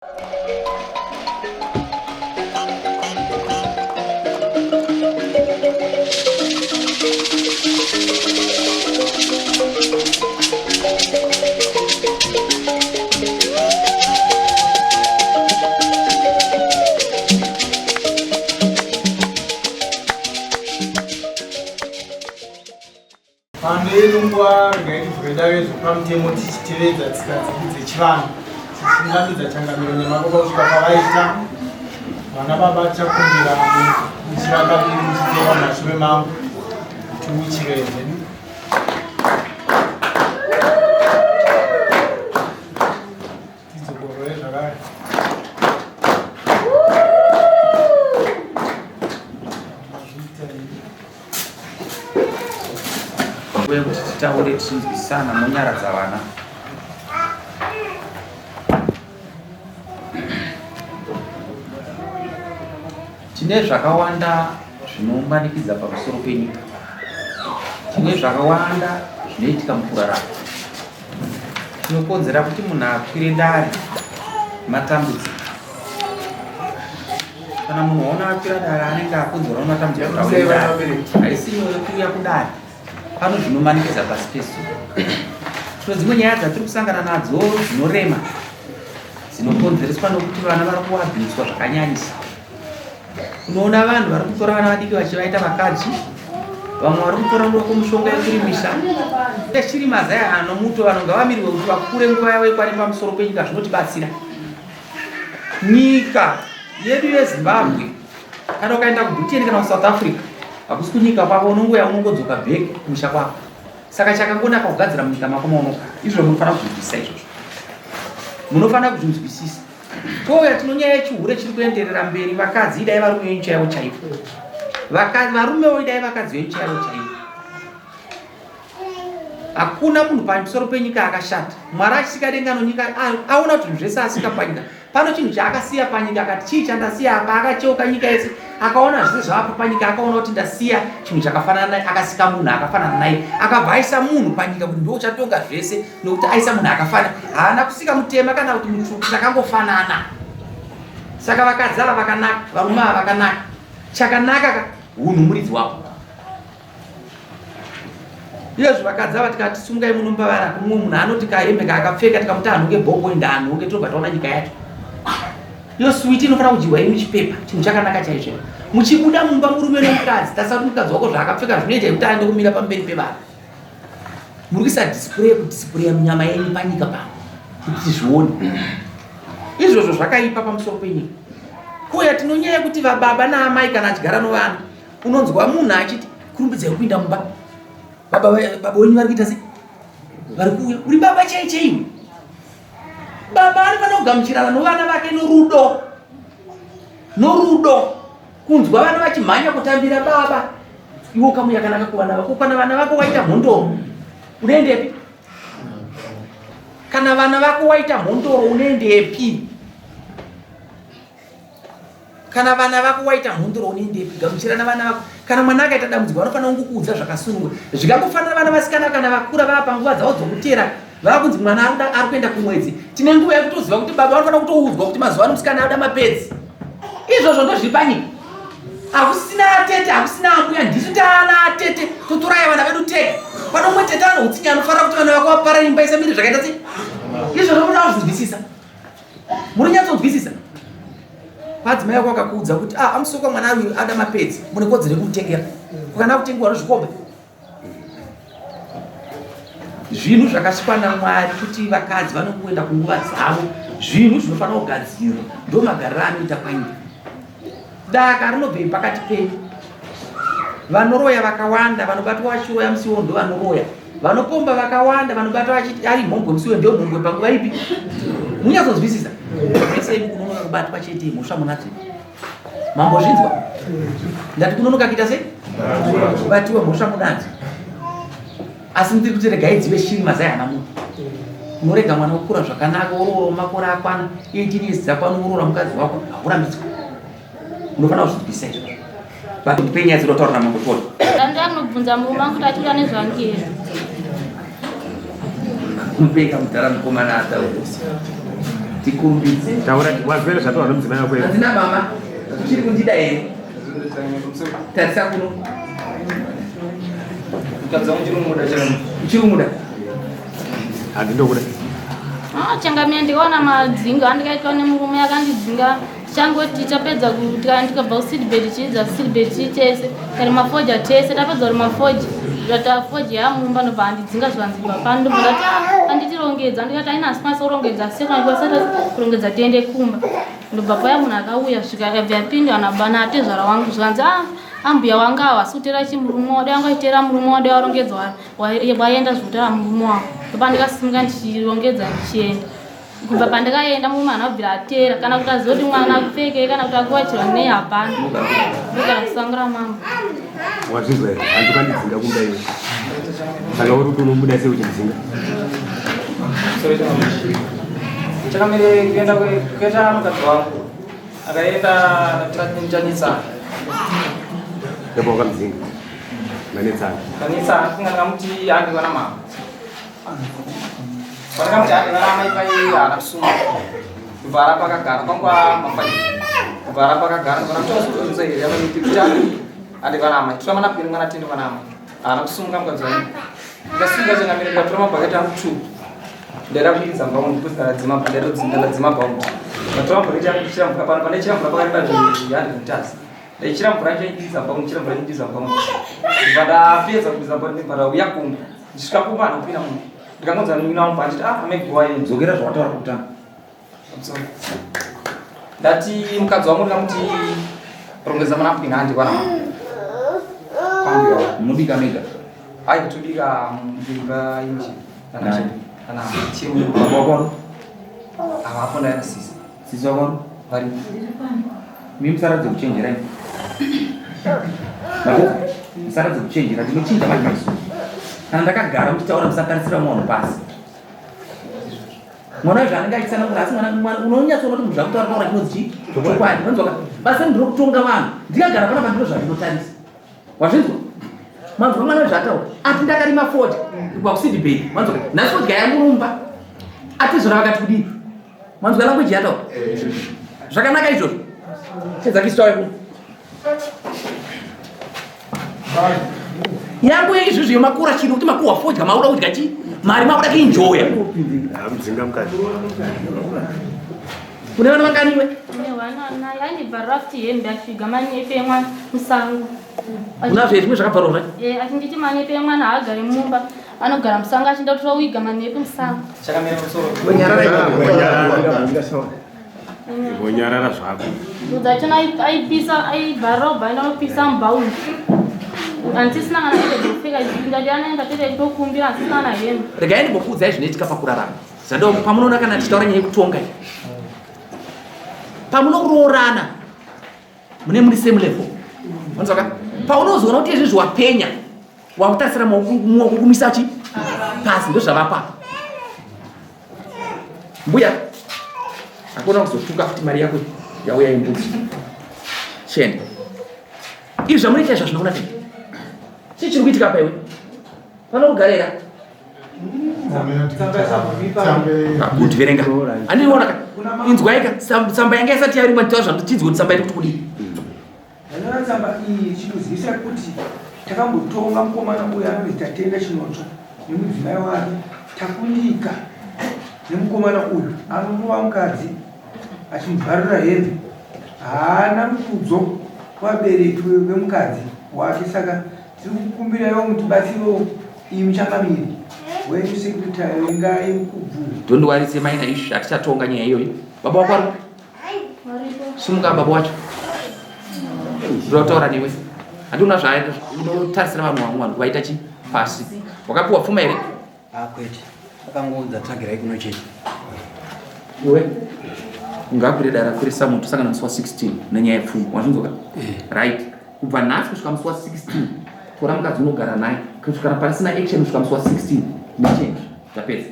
Pano yedu nguva regai tidzoke dare zvepamutemo tichitevedza tsika dzedu dzechivanhu tichitungamidza changamiro nemababa kusvika pavaita vana baba tichakumbira muchirakaviri muchiteera mumashure mangu tiuchire zvedu. Tidzokorore zvakare. Uye kuti titaure tichinzwisana monyaradza vana. Tine zvakawanda zvinomanikidza pamusoro penyika. Tine zvakawanda zvinoitika mukurarama. Chinokonzera kuti munhu akwire dare matambudziko. Kana munhu waona akwira dare anenge akonzerwa nematambudziko kuti akwire dare. Haisi nyore kuuya kudare. Pano zvinomanikidza pasi pezuva. Tino dzimwe nyaya dzatiri kusangana nadzo dzinorema dzinokonzereswa nokuti vana vari kuabhuswa zvakanyanyisa. Unoona vanhu vari kutora vana vadiki vachivaita vakadzi, vamwe vari kutora muroko mushonga yekurimisa. Chiri mazai anomuto vanhu ngavamirwe kuti vakure nguva yavo ikwane pamusoro penyika zvinotibatsira. Nyika yedu yeZimbabwe kana ukaenda kuBritain kana kuSouth Africa hakusi kunyika kwako unongouya unongodzoka back kumusha kwako. Saka chakangonaka kugadzira munyika mako maunogara. Izvo munofanira kuzvinzwisisa izvozvo. Munofanira kuzvinzwisisa. Touya tino nyaya yechihure chiri kuenderera mberi vakadzi idai varume venyu chaivo chaivo. Vakadzi varumewo idai vakadzi venyu chaivo chaivo. Hakuna munhu pamusoro penyika akashata. Mwari achisika denga nonyika aona kuti zvinhu zvese asika panyika. Pano chinhu chaakasiya panyika akati chii chandasiya apa akacheuka nyika yese akaona zvese zvavapo panyika akaona kuti ndasiya chinhu chakafanana naye akasika munhu akafanana naye akabva aisa munhu panyika kuti ndiwo uchatonga zvese nokuti aisa munhu akafanana haana kusika mutema kana kuti mutsvuku takangofanana saka vakadzi ava vakanaka varume ava vakanaka chakanaka ka hunhu muridzi wako iyezvo vakadzi ava tikati sungai munomba vana kumwe munhu anoti kahembe kaakapfeka tikamuti anhonge bhobho enda anhonge tinobva taona nyika yacho iyo switi inofanira kudyiwa iri muchipepa chinhu chakanaka chaizvo muchibuda mumba murume nomukadzi tasati mukadzi wako zvaakapfeka zvinoita yekuti aende kumira pamberi pevanhu muri kuisa display kudisplaya munyama yenyu panyika pano kuti tizvione izvozvo zvakaipa pamusoro penyika kuya tinonyaya yekuti vababa naamai kana achigara novana unonzwa munhu achiti kurumbidzai kupinda mumba baba wenyu vari kuita sei vari kuuya uri baba chai chaiwe baba anofanira kugamuchirana novana vake norudo norudo kunzwa vana vachimhanya kutambira baba iwe ukamu yakanaka kuvana vako kana vana vako waita mhondoro unoendepi kana vana vako waita mhondoro unoendepi kana vana vako waita mhondoro unoendepi gamuchirana vana vako kana mwana akaita dambudziko vanofanira kungokuudza zvakasununguka zvikangofanira vana vasikana kana vakura vava panguva dzavo dzokutera vava kunzi mwana ari kuenda kumwedzi tine nguva yekutoziva kuti baba vanofanira kutoudzwa kuti mazuva ano musikana anoda mapedzi izvozvo ndozviri panyika hakusina atete hakusina ambuya ndisu taana atete totoraya vana vedu tega pano umwe tete ano utsinye anofanira kuti vana vako vapara imba isamire zvakaita sei izvozvo munoda kuzvinzwisisa muri nyatsonzwisisa madzimai ako akakuudza kuti ah, amusoka mwana uyu ada mapedzi mune kodzero yekumutengera kukana kutengewa nozvikomba Zvinhu zvakasikwa naMwari kuti vakadzi vanongoenda kunguva dzavo, zvinhu zvinofanira kugadzirwa, ndomagariro anoita panyika. Daka rinobvei pakati penyu? Vanoroya vakawanda vanobatwa vachiroya musi iwowo ndovanoroya. Vanopomba vakawanda vanobatwa vachiti ari mhombwe musi iwowo ndiyo mhombwe panguva ipi? Munyatsonzwisisa? Mese imi kunonoka kubatwa chete mhosva munadzo. Mambozvinzwa? Ndati kunonoka kuita sei? Kubatiwa mhosva munadzo. Asi ndiri kuti regai dzive shiri mazai hana munhu. Unorega mwana wokura zvakanaka woroora makore akwana 18 years dzakwana woroora mukadzi wako haurambidzwa. Unofanira kuzvinzwisisa izvozvo. But ndipe nyaya dzinotaura namambo Tony. Ndandanobvunza murume wangu kuti achiuya nezvangu here. Mupeka mudhara mukomana ataura. Tikurumbidze. Taura wazwere zvataurwa nomudzimai wako here? Handina mama. Uchiri kundida here? Tarisa kuno. Mukadzi wangu chiri kumuda chero. Uchiri kumuda? Handindokuda. Ah, changamire ndikaona madzingo andikaitwa nemurume akandidzinga tichangoti tapedza ndikabva kusidbed chiidza sidbed chii tese karima foja tese tapedza kurima foja tafodya yamumba ndobva andidzinga zvikanzi bva pano ndobva ndati ah, anditirongedza ndikati aina asi kwanisa kurongedza sekwanisa kurongedza tiende kumba ndobva paya munhu akauya svika yabva yapindwa naatezvara wangu zvikanzi ah, ambuya wanga awa asi kutera chimurume wade wanga achitera murume wade warongedzwa waenda zvekutera murume wangu ndopa ndikasimuka ndichirongedza ndichienda kubva pandakaenda murume haana kubvira atera kana kuti aziva kuti mwana akupfekei kana kuti akuwachirwa nei hapana ndogara kusango ramambo Wazvinzwa here? Hanzi ukandidzinga kumba iwe. Saka uri kuti unomuda sei uchimudzinga? Chakamire kuenda kuenda mukadzi wangu akaenda tanitsana. Ndipo wakamudzinga. Manetsana. Tanitsana funga ndikamuti handi kwana mama. Pandakamuti handi kwana mai pai haana kusunga. Kubva aramba akagara kwangwa mafai. Kubva aramba akagara ndikaona kuti wazozunza here amai kuti handi kwana amai. Tora manapukeni mwana tiende kwana amai. Haana kusunga mukadzi wangu. Ndikasunga changamire ndikatora mabhaketi angu two. Ndaida kudiridza mvura munhu because ndakadzima ndakadzima bhaudi. Ndatora mabhaketi angu ndichira mvura pano pandaichira mvura pakareba zve 100 meters. Ndaichira mvura ndichidiridza mvura ndichira mvura ndichidiridza mvura. Ndibva ndapedza kudiridza mvura ndibva ndauya kumba. Ndisvika kumba handina kupinda munhu. Ndikangonzwa munin'ina wangu achiti ah amai waenda. Dzokera zvawataura kutanga. Sorry. Ndati mukadzi wangu ndikamuti rongedza manapukeni handi kwana mama. Kwambuya wangu. Munobika mega. Hai kutobika mumba inji. Nani? Kana chiri Baba wako? Havapo ndaina sisi. Sisi wako? Vari. Mimi musaradze kuchenjera imi. Mapedza? Musaradze kuchenjera ndinochinja manje maiso. Kana ndakagara muchitaura musatarisira mwana pasi. Mwana wezvo anenge achitsanangura asi mwana unonyatsoona kuti munhu zvakutaura taura chinonzi chii? Chokwadi. Unonzwa ka? Basa ndiro kutonga vanhu. Ndikagara panapa ndiro zvandinotarisa. Wazvinzwa? Manzwa mwana wezvaataura. Ati ndakarima fodya. Kubva kusidibheri. Manzwa ka? Nhasi fodya yamurumba. Atizvona vakati kudii? Manzwa language yataura. Zvakanaka izvozvo. Chedza Kristu auye kuno. Yangu izvizvi yemakura chino kuti makuhwa fodya makuda kudya chi mari makuda kuenjoya. Amudzinga mukadzi. Kune vana vangani iwe? Kune vana naye aindibvarira futi hembe achiviga manyepe emwana musango. Una zve zvimwe zvakabvarwa zvacho? Eh, achinditi manyepe emwana haagari mumba anogara musango achinda kutora wiga manyepe musango. Chakamira musoro. Wonyarara zvako. Mudzi achona aipisa aibvarira kubva aenda kunopisa mubhaundi. Handisina kana hembe dzekupfeka ndati anaenda tete tokumbira handisina kana hembe. Regai ndimbokuudzai zvinoitika pakurarama. Zvando pamunoona kana tichitaura nyaya yekutonga iyi. Pamunoroorana mune muri same level. Wanzwa ka? Paunozoona kuti izvi wapenya wakutarisira maoko kumisa chi pasi ndozvavapa. Mbuya hakuna kuzotuka futi mari yako yauya yembudzi. Chenda. Izvi zvamunoita izvi hazvina kunaka. Chii chiri kuitika apa iwe? Panokugarira. Good, verenga. Andinoona ka. Inzwai ka tsamba yanga isati yarimwa nditaura zvandichinzwa kuti tsamba iri kuti kudii. Ndanyora tsamba iyi ichikuzivisa kuti takambotonga mukomana uyu anonzi Tatenda Chinotsva nemudzimai wake takundika nemukomana uyu anorova mukadzi achimubvarura hembe. Haana rukudzo kuvabereki vemukadzi wake saka tiri kukumbiraiwo mutibatsirewo imi changamire wenyu secretary vengai mukubvu. Don't worry semaina issue hatichatonga nyaya iyoyo. Baba wako ari Sumuka baba wacho. Ndotaura newe. Handina zvaita unotarisira vanhu vamwe vanhu kuvaita chi pasi. Wakapiwa pfuma here? Ah kwete. Akangoudza tsvagirai kuno chete. Iwe ngakwire dara kwirisa mutu sangana musi wa 16 nenyaya yepfuma. Wazvinzwa ka? Right. Kubva nhasi kusvika musi wa 16 tora mukadzi unogara naye kusvikana pasina action kusvika musi wa 16 nechange. Tapedza.